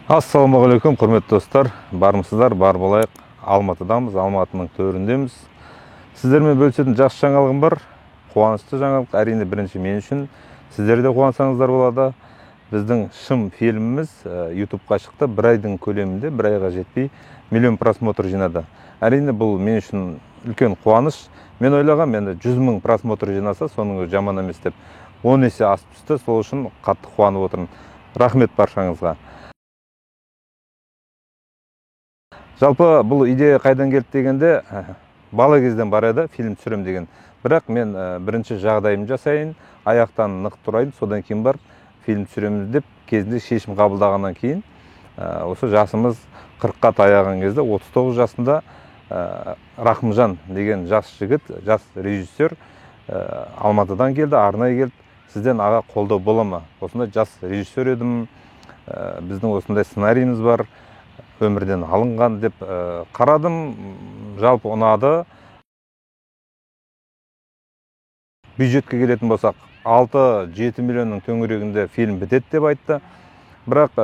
Ассалаумағалейкум, құрметті достар, бармысыздар, бар болайық. Алматыдамыз, Алматының төріндеміз. Сіздермен бөлісетін жақсы жаңалығым бар, қуанышты жаңалық. Әрине бірінші мен үшін, сіздер де қуансаңыздар болады. Біздің Шым фильміміз YouTube-қа шықты, бір айдың көлемінде, бір айға жетпей миллион просмотр жинады. Әрине бұл мен үшін үлкен қуаныш. Мен ойлағам, енді 100 мың просмотр жинаса, соның өзі жаман емес деп. 10 есе асып түсті, сол үшін қатты қуанып отырмын. Рахмет баршаңызға. Жалпы бұл идея қайдан келді дегенде, бала кезден бар еді, фильм түсірем деген. Бірақ мен бірінші жағдайымды жасайын, аяқтан нық тұрайын, содан кейін барып фильм түсіреміз деп кезінде шешім қабылдағаннан кейін, осы жасымыз 40-қа таяған кезде, 39 жасында, Рахымжан деген жас жігіт, жас режиссер, Алматыдан келді, арнайы келді. Сізден аға қолдау бола ма? Осындай жас режиссер едім, біздің осындай сценарийіміз бар, өмірден алынған деп қарадым, жалпы ұнады. Бюджетке келетін болсақ, 6-7 миллионның төңірегінде фильм бітеді деп айтты. Бірақ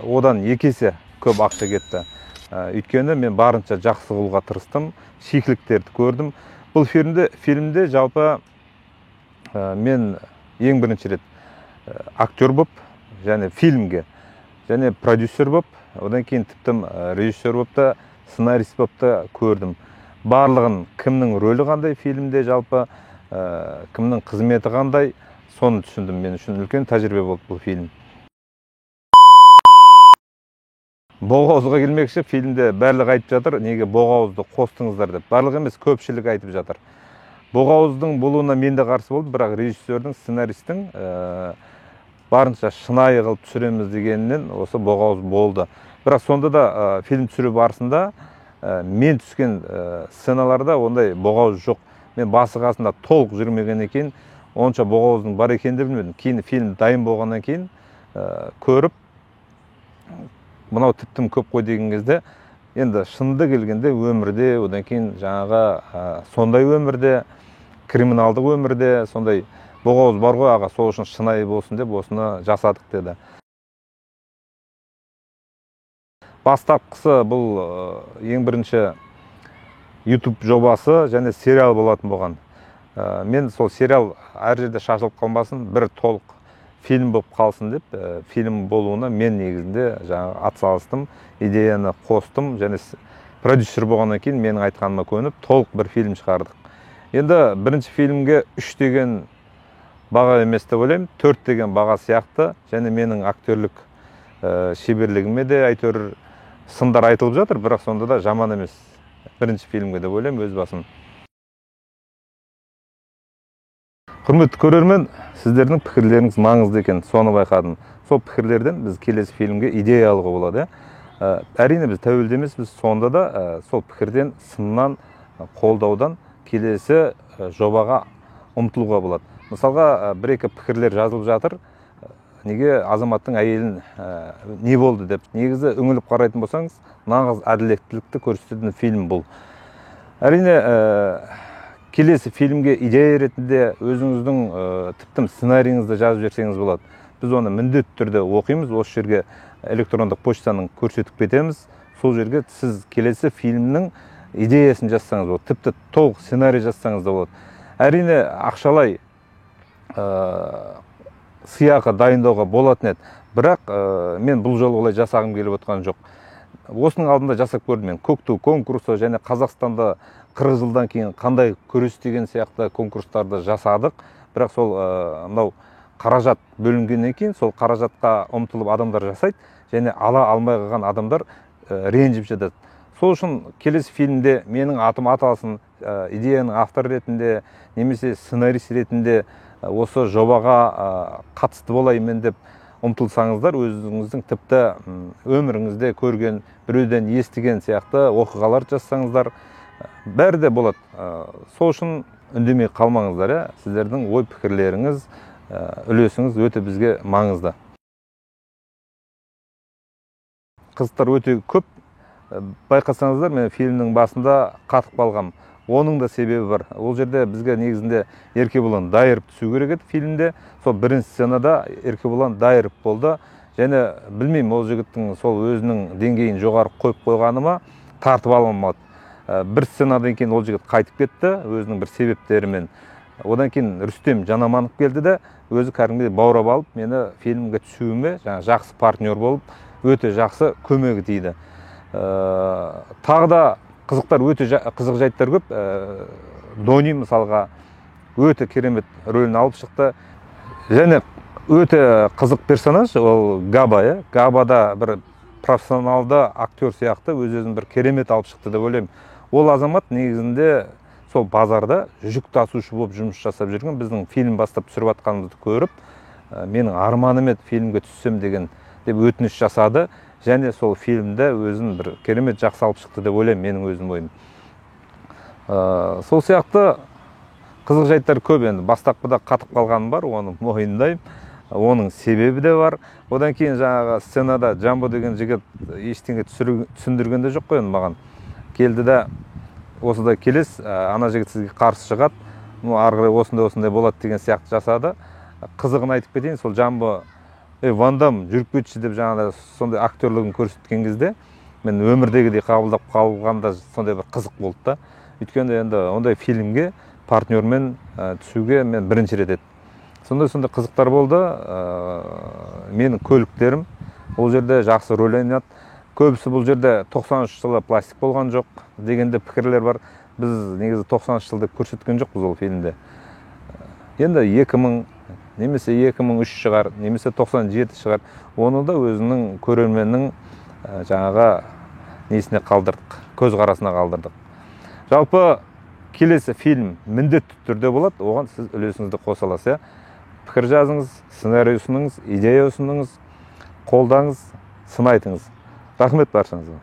одан екі есе көп ақша кетті. Өйткені мен барынша жақсы қылуға тырыстым, шикіліктерді көрдім. Бұл фильмде жалпы мен ең бірінші рет актер боп, және фильмге, және продюсер боп, одан кейін тіптім режиссер боп та, сценарист боп та көрдім. Барлығын, кімнің рөлі қандай фильмде, жалпы кімнің қызметі қандай, соны түсіндім. Мен үшін үлкен тәжірибе болды бұл фильм. Боғауызға келмекші, фильмде барлығы айтып жатыр, неге боғауызды қостыңыздар деп. Барлығы емес, көпшілік айтып жатыр. Боғауыздың болуына мен де қарсы болдым, бірақ режиссердің, сценаристің барынша шынайы қылып түсіреміз дегенінен осы боғауыз болды. Бірақ сонда да фильм түсіру барысында мен түскен сценаларда ондай боғауыз жоқ. Мен басы қасында толық жүрмегеннен кейін онша боғауыздың бар екенін де білмедім. Кейін фильм дайын болғаннан кейін көріп, мынау тіптім көп қой деген кезде, енді шынды келгенде өмірде, одан кейін жаңағы сондай өмірде, криминалдық өмірде сондай боғауыз бар ғой аға, сол үшін шынайы болсын деп осыны жасадық деді. Бастапқысы бұл ең бірінші YouTube жобасы және сериал болатын болған. Мен сол сериал әр жерде шашылып қалмасын, бір толық фильм болып қалсын деп, фильм болуына мен негізінде жаңағы атсалыстым, идеяны қостым және продюсер болғаннан кейін менің айтқаныма көніп толық бір фильм шығардық. Енді бірінші фильмге 3 деген баға емес деп ойлаймын, 4 деген баға сияқты, және менің актерлік шеберлігіме де әйтеуір сындар айтылып жатыр, бірақ сонда да жаман емес бірінші фильмге деп ойлаймын өз басым. Құрметті көрермен, сіздердің пікірлеріңіз маңызды екен, соны байқадым. Сол пікірлерден біз келесі фильмге идея алуға болады, ә? Әрине біз тәуелді емеспіз, сонда да сол пікірден, сыннан, қолдаудан келесі жобаға ұмтылуға болады. Мысалға, бір-екі пікірлер жазылып жатыр, неге азаматтың әйелін не болды деп. Негізі үңіліп қарайтын болсаңыз, нағыз әділеттілікті көрсететін фильм бұл. Әрине, келесі фильмге идея ретінде өзіңіздің тіптім сценарийіңізді жазып жіберсеңіз болады. Біз оны міндетті түрде оқимыз, осы жерге электрондық почтаның көрсетіп кетеміз. Сол жерге сіз келесі фильмнің идеясын жазсаңыз болады, тіпті толық сценарий жазсаңыз да болады. Әрине, ақшалай сыйақы дайындауға болатын еді, бірақ мен бұл жолы олай жасағым келіп отқан жоқ. Осының алдында жасап көрдім мен Көкту конкурсы және Қазақстанда 40 жылдан кейін қандай күрес деген сияқты конкурстарды жасадық. Бірақ сол мынау қаражат бөлінгеннен кейін сол қаражатқа ұмтылып адамдар жасайды және ала алмай қалған адамдар ренжіп жатады. Сол үшін келесі фильмде менің атым аталсын, идеяның авторы ретінде немесе сценарист ретінде осы жобаға қатысты болайын мен деп ұмтылсаңыздар, өзіңіздің тіпті өміріңізде көрген, біреуден естіген сияқты оқиғалар жазсаңыздар, бәрі де болады. Сол үшін үндемей қалмаңыздар, ә? Сіздердің ой пікірлеріңіз, үлесіңіз өте бізге маңызды. Қызықтар өте көп. Байқасаңыздар, мен фильмнің басында қатып қалғам. Оның да себебі бар. Ол жерде бізге негізінде Еркебұлан Дайыров түсу керек еді фильмде. Сол бірінші сценада Еркебұлан Дайыров болды. Және білмеймін, ол жігіттің сол өзінің деңгейін жоғары қойып қойғаны ма, тартып ала алмады. Бір сценадан кейін ол жігіт қайтып кетті өзінің бір себептерімен. Одан кейін Рүстем Жанаманов келді де, өзі кәдімгідей баурап алып, мені фильмге түсуіме жаңа жақсы партнер болып, өте жақсы көмегі тиді. Тағы да қызықтар, өте қызық жайттар көп. Дони мысалға өте керемет рөлін алып шықты. Және өте қызық персонаж ол Габа, иә. Габа да бір профессионалды актер сияқты өз-өзін бір керемет алып шықты деп ойлаймын. Ол азамат негізінде сол базарда жүк тасушы болып жұмыс жасап жүрген, біздің фильм бастап түсіріп жатқанымызды көріп, менің арманым еді фильмге түссем деген деп өтініш жасады. Және сол фильмде өзін бір керемет жақсы алып шықты деп ойлаймын, менің өзім ойым. Сол сияқты қызық жайттар көп енді. Бастапқыда қатып қалғаным бар, оны мойындаймын. Оның себебі де бар. Одан кейін жаңағы сценада Джамбо деген жігіт ештеңе түсіндірген де жоқ қой енді маған. Келді де, осыда келес, ана жігіт сізге қарсы шығады, ну ары қарай осындай осындай болады деген сияқты жасады. Қызығын айтып кетейін, сол Джамбо, ей, Ван Дам, жүріп кетші деп жаңағыдай сондай актерлігін көрсеткен кезде мен өмірдегідей қабылдап қалғанда сондай бір қызық болды да. Өйткені енді ондай фильмге партнермен түсуге мен бірінші рет еді. Сондай-сондай қызықтар болды. Менің көліктерім ол жерде жақсы рөл ойнады. Көбісі бұл жерде 90 жылы пластик болған жоқ дегенде пікірлер бар. Біз негізі 90 жыл деп көрсеткен жоқпыз ол фильмде. Енді 2000 немесе 2003 шығар, немесе 97 шығар. Оны да өзінің көрерменнің жаңағы несіне қалдырдық, көзқарасына қалдырдық. Жалпы келесі фильм міндетті түрде болады, оған сіз үлесіңізді қоса аласыз, иә. Пікір жазыңыз, сценарий ұсыныңыз, идея ұсыныңыз, қолдаңыз, сын айтыңыз. Рахмет баршаңызға.